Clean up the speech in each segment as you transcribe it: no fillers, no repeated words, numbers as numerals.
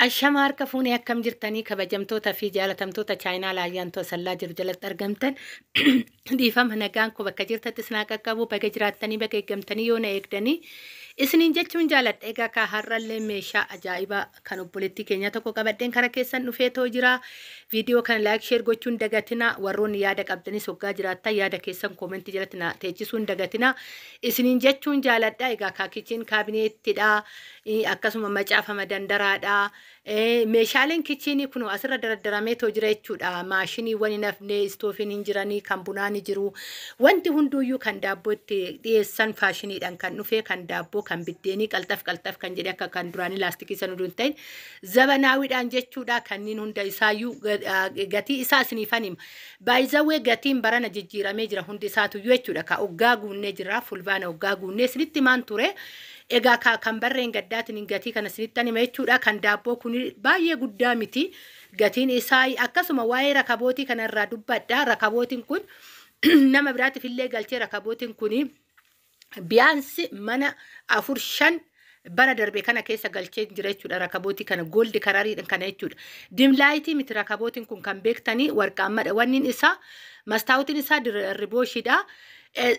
Ashama harka fuunee akkam jirtanii kabajamtoota fi jaalatamtoota chaayinaa laayyaantu asallaa jiru jalatti argamtan dhiifama nagaan koo bakka jirtatti isin haa qaqqabu baga jiraattanii baga eeggamtanii yoo na eegdanii isiniin jechuun jaaladha. Egaa kaa har'allee meeshaa ajaa'ibaa kan obboleettii keenya tokko qabadheen kara keessan dhufee too jira. Viidiyoo kana like share gochuun dagatina. Warroonni yaada qabdanis hoggaa jiraattan yaada keessan koomentii jalatti na teechisuun dagatina. Isiniin jechuun jaaladha. Egaa kaa kitchen cabinettidha. Akkasuma macaafa madandaraadha. Meeshaaleen kitchenii kun asirra daradaramee too jira jechuudha. Maashiniiwwan hin hafne, istoofiin hin jiranii, kan bunaa ni jiru. Wanti hunduyyuu kan daabboo itti dhiyeessan faashiniidhaan kan dhufe, kan daabboo, kan biddeenii qalxaf qalxaf kan jedhe akka kan duraanii laastikii san utuu hin ta'in zabanaawiidhaan jechuudha. Kanneen hunda isaayyuu gatii isaa isiniifan hima. Baay'izawwee gatiin barana jijjiiramee jira hundi isaatuyyuu jechuudha. Ka oggaa guunnee jira, fulbaana oggaa guunnee isinitti himaan ture. Egaa kan barreen gaddaatiin gatii kana isinittan hima jechuudha. Kan daabboo kun baay'ee guddaa miti. Gatiin isaa akkasuma waa'ee rakabootii kanarraa dubbadha. Rakabootiin kun nama biraatiif illee galchee rakabootiin kun biyaansi mana 4 5 bara darbe kana keessa galchee jira jechuudha. Rakabootii kana gold coloriidhaan kana jechuudha. Dim lightii miti rakabootiin kun kan beektanii warqaammadha. Wanni isaa mastaawutiin isaa ribooshiidha.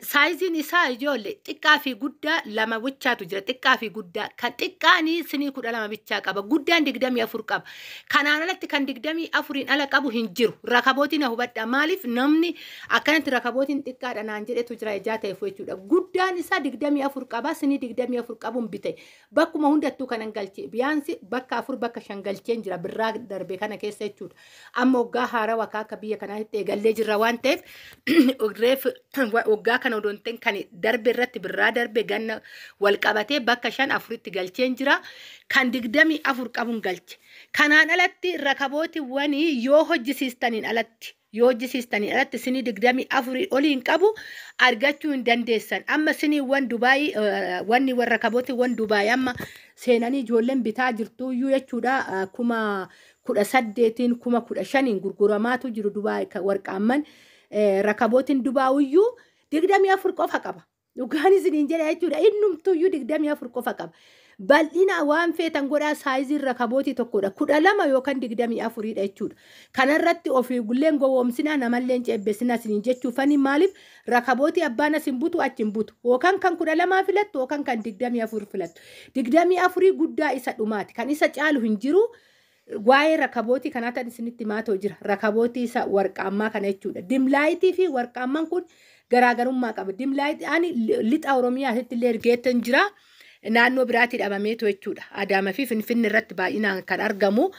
Sizeiin isaa ijoollee xiqqaa fi guddaa lama bichaatu jira. Xiqqaa fi guddaa. Kan xiqqaanii sinii 12 bichaa qaba. Guddaan 24 qaba. Kanaan alatti kan 24n ala qabu hin jiru. Rakabootiin na hubadha. Maaliif namni akkanatti rakabootiin xiqqaadha naan jedhetu jira ijaa ta'eef jechuudha. Guddaan isaa 24 qaba. Sinii 24 qabuun bite. Bakkuma hundattuu kanan galche. Biyaansi bakka afur bakka shan galcheen jira birraa darbe kana keessa jechuudha. Amma waggaa haarawaa akka biyya kanaatti eegallee jirra waan ta'eef reef waggaa kana odoo hin ta'in kan darbe irratti birraa darbe ganna wal qabatee bakka shan afuritti galcheen jira. Kan 24 qabuun galche. Kanaan alatti rakabootiiwwan yoo hojjisiistaniin alatti sinii 24 oliin qabu argachuu hin dandeessan. Amma siniiwwan Dubaayii wanni warra rakabootiiwwan Dubaayii amma seenanii ijoolleen bitaa jirtuyyuu jechuudha 18,000n 15,000n gurguramaatu jiru Dubaayii warqaamman rakabootiin Dubaayiyyuu 24 qofa qaba. Dhugaan isiniin jedha jechuudha. Innumtuyyuu 24 qofa qaba. Bal'ina waan feetan godhaa sizeiin rakabootii tokkodha. 12 yookaan 24dha jechuudha. Kanarratti ofii gulleen gowwoomsinaa namallee ceebbesinaa isiniin jechuufani maaliif rakabootii abbaan as hin butu achi hin butu. Yookaan kan 12 filattu yookaan kan 24 filattu. 24 guddaa isa dhumaati. Kan isa caalu hin jiru. Waa'ee rakabootii kanaatan isinitti maatoo jira. Rakabootii isa warqaammaa kana jechuudha. Dim lightii fi warqaammaan kun garaagarummaa qaba. Dim lightii ani lixa Oromiyaatti illee ergeettan jira. Naannoo biraatti dhabameetu jechuudha. Adaamaa fi Finfinne irratti baay'inaan kan argamu.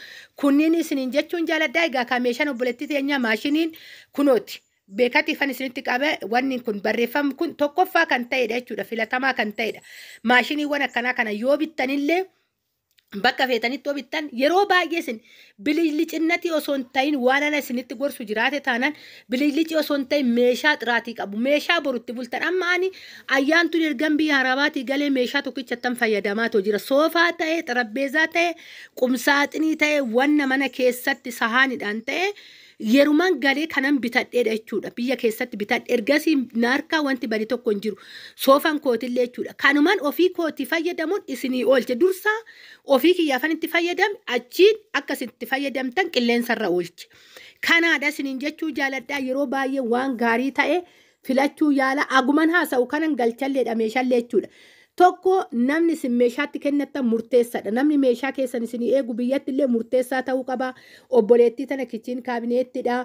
Kunniin isiniin jechuun jaaladhaa. Egaa kan meeshaan obboleettii teenyaa maashiniin kunooti. Beekatiifan isinitti qabe wanni kun barreeffamni kun tokkoffaa kan ta'edha jechuudha. Filatamaa kan ta'edha. Maashiniiwwan akkanaa kana yoo bittanillee bakka feetanitti yoo bittan yeroo baay'ee isin bililichinnatii osoo hin ta'in waan ana isinitti gorsu jiraate taanaan bililicii osoo hin ta'in meeshaa xiraatii qabu meeshaa borutti bultan. Amma ani ayyaantuun ergan biyya harabaatii galee meeshaa tokkichattan fayyadamaa too jira. Soofaa ta'e, xarabbeezaa ta'e, qumsaaxinii ta'e, wanna mana keessatti sahaanidhaan ta'e yeruman galee kanan bitadheedha jechuudha. Biyya keessatti bitadhe ergasii naarkaa wanti badi tokko hin jiru. Soofan kootillee jechuudha. Kanuman ofii kootii fayyadamuun isinii oolche. Dursaa ofii kiyyaafan itti fayyadame achiin akka isin itti fayyadamtan qilleensarra oolche. Kanaadha isiniin jechuu jaaladhaa. Yeroo baay'ee waan gaarii ta'e filachuu yaala. Aguman haasa'u kanan galchalleedha meeshaallee jechuudha. Tokko namni isin meeshaatti kennattan murteessaadha. Namni meeshaa keessan isinii eegu biyyatti illee murteessaa ta'uu qaba. Obboleettii tana kitchen cabinettidha.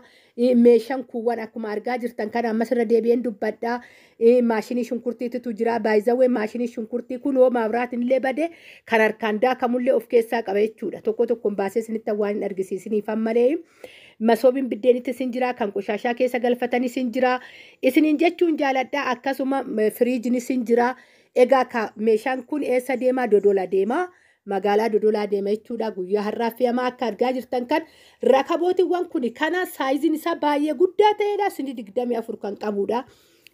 Meeshaan kuuwwan akkuma argaa jirtan kana ammas irra deebi'een dubbadha. Maashinii shunkurtiitu jira. Baay'izawwee maashinii shunkurtii kun hoo maabiraatiin illee bade kan harkaan daakamullee of keessaa qaba jechuudha. Tokko tokkoon baasee isinitti waan hin argisiisiniif malee. Masoobiin biddeenitti isin jira, kan qoshaashaa keessa galfatan isin jira. Isiniin jechuun jaaladha. Akkasuma firiijiin isin jira. Egaa ka meeshaan kun eessa deemaa? Dodola deemaa. Magaalaa Dodolaa deema jechuudha. Guyyaa har'aa fe'amaa akka argaa jirtan kan rakabootiiwwan kun kana sizeiin isaa baay'ee guddaa ta'edha. Sinii 24 kan qabudha.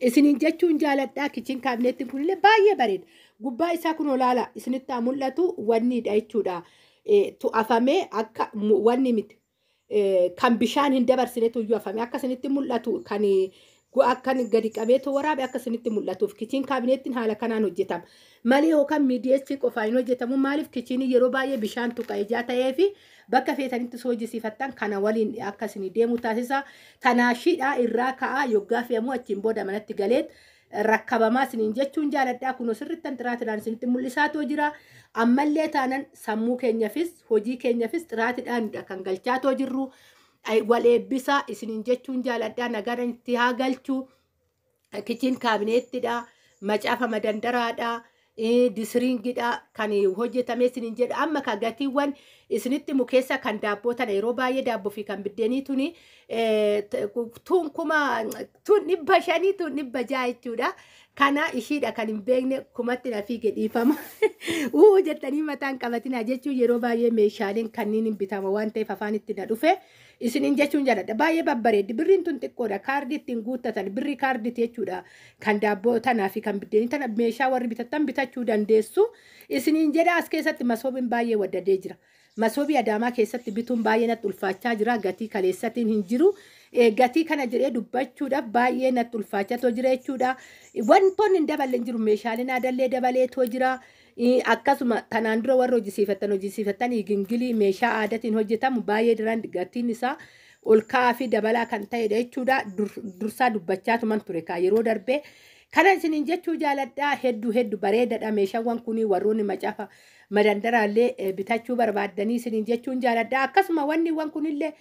Isiniin jechuun jaaladha. Kitchen cabinettiin kunillee baay'ee bareeda. Gubbaa isaa kun olaala isinitti haa mul'atu wanniidha jechuudha. Afamee akka wanni miti. Kan bishaan hin dabarsinetu iyyuu afame akka isinitti mul'atu kan Akkan gadi qabeetu waraabe akka isinitti mul'atuuf kitchen cabinettiin haala kanaan hojjetama. Malee yookaan miidiyeessi qofaan hin hojjetamu. Maaliif kitchenii yeroo baay'ee bishaan tuqa ijaa ta'ee fi bakka feetanitti soojisiifattan kana waliin akka isin deemu taasisa. Tanaashiidha irraa ka'aa yoggaa fe'amu achiin booda manatti galeet rakkabamaa isiniin jechuun jaaladhaa. Kun sirrittan xiraatidhaan isinitti mul'isaatoo jira. Ammallee taanan sammuu keenyafis hojii keenyafis xiraatidhaan kan galchaatoo jirru. Wal eebbisaa isiniin jechuun jaaladhaa. Nagaan itti haa galchuu. Kitchen cabinettidha. Macaafa madandaraadha. Disiringidha kan hojjetame isiniin jedha. Amma ka gatiiwwan isinitti himu keessa kan daabboo tana yeroo baay'ee daabboo fi kan biddeenii tuni tun 5,000, tun 500, tun 600 jechuudha. Kana ishiidha kan hin beekne kumatti na fiige, dhiifama. Uu jettanii mataan qabatina jechuun yeroo baay'ee meeshaaleen kanneen hin bitama waan ta'eef afaan itti na dhufe isiniin jechuun jaalladha. Baay'ee babbareeddi. Birriin tun xiqqoodha. Kaardii ittiin guuttatan birrii kaardiiti jechuudha. Kan daabboo tanaa fi kan biddeenii tana meeshaa warri bitattan bitachuu dandeessu. Isiniin jedha, as keessatti masoobiin baay'ee waddadee jira. Masoobii Adaamaa keessatti bituun baay'ee natti ulfaachaa jira. Gatii kaleessatiin hin jiru. Gatii kana jedhee dubbachuudhaaf baay'ee natti ulfaachaa jira jechuudha. Wantoonni hin daballe hin jiru. Meeshaaleen aadallee dabaleetoo jira. Akkasuma tanaan dura warra hojisiifattan gingilii meeshaa aadaatiin hojjetamu baay'ee daran gatiin isaa ol ka'aa fi dabalaa kan ta'edha jechuudha. Dursaa dubbachaa tuman ture kaa yeroo darbee. Kana isiniin jechuu jaaladhaa. Hedduu hedduu bareedadha meeshaawwan kunii. Warroonni macaafa madandaraallee bitachuu barbaaddanii isiniin jechuun jaaladhaa. Akkasuma wanniiwwan kunillee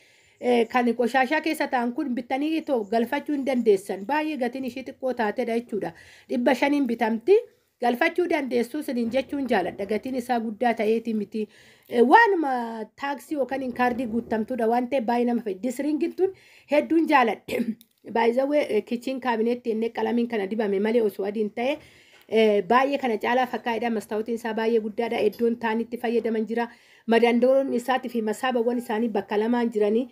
kan qoshaashaa keessa ta'an kun bittanii galfachuu hin dandeessan. Baay'ee gatiin ishii xiqqoo taatedha jechuudha. 500n bitamti. Galfachuu dandeessu isiniin jechuun jaaladha. Gatiin isaa guddaa ta'eeti miti. Waanuma taaksii yookaan kaardii guutamtuudha waan ta'eef baay'ee nama fayyada. Disiringin tun hedduun jaaladhe. Baay'izawwee kitchen cabinetti inni qalamiin kana dibame malee osoo adiin ta'e baay'ee kana caalaa fakkaadha. Mastaawwatiin isaa baay'ee guddaadha. Iddoon taanitti fayyadaman jira. Madandaroon isaatii fi masaabawwan isaanii bakka lamaan jiranii.